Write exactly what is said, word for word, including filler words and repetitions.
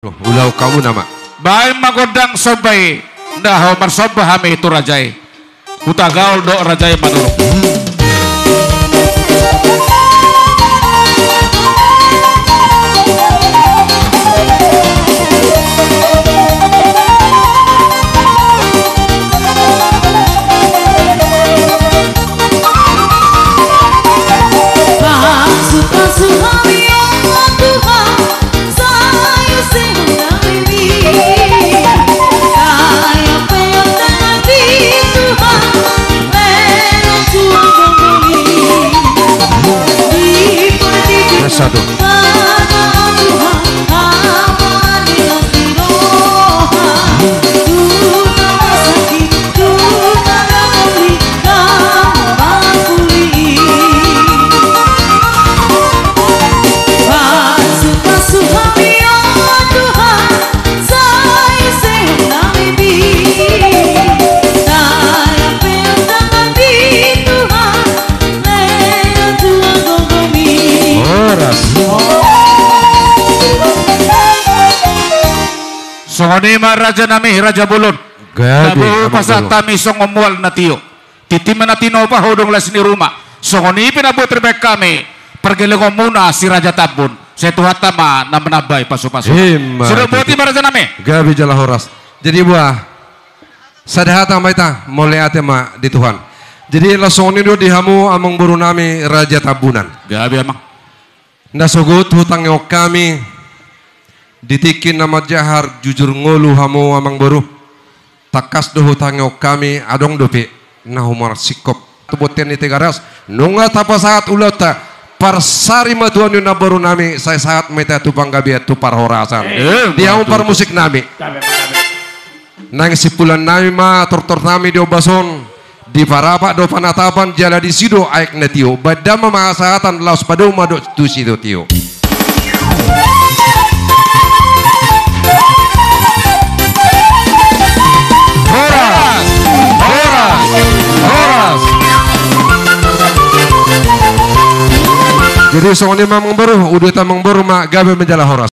Ulaon hamu nama. Baen ma gondang somba i, nda ho marsomba hami tu raja i. Hutagaol do raja i manurung. Satu. Horas. Songon i ma raja nami, raja bolon. Gabe, na boi pasahat hami songon mual na tio. Tintin ma na tinopa, hodong las ni ruma. Songon i pe na boi tarbahen hami pargellengonmuna si Raja Tambun. Sai Tuhanta ma na manambai pasupasu. Ima tutu. Sudah boti ma raja nami. Gabe jala horas. Jadi boha, sada hata ma hita, mauliate ma di Tuhan. Jadi laos songon i do di hamu amangboru nami Raja Tambunan. Gabe amang. Na sogot hutangihon hami di tingki na manjahar jujur ngolu hamu amangboru. Tangkas do hutangihon hami, adong dope na humarsingkop tu bontean ni Tigaras. Nunga tapasahat ulaonta, parsari ma tu adopan ni namboru nami, sai sahat ma hita tu panggabean tu parhorasan. Eh, di hamu parmusik nami. Naeng simpulan nami ma tortor nami di ombas on, di Parapak do panatapan jala disi do aek na tio. Baen damang ma hasahatan, laos padomu ma dohot tusi do tio. Horas! Horas! Horas! Jadi songon i ma amangboru, uduti amangboru ma gabe ma jala horas.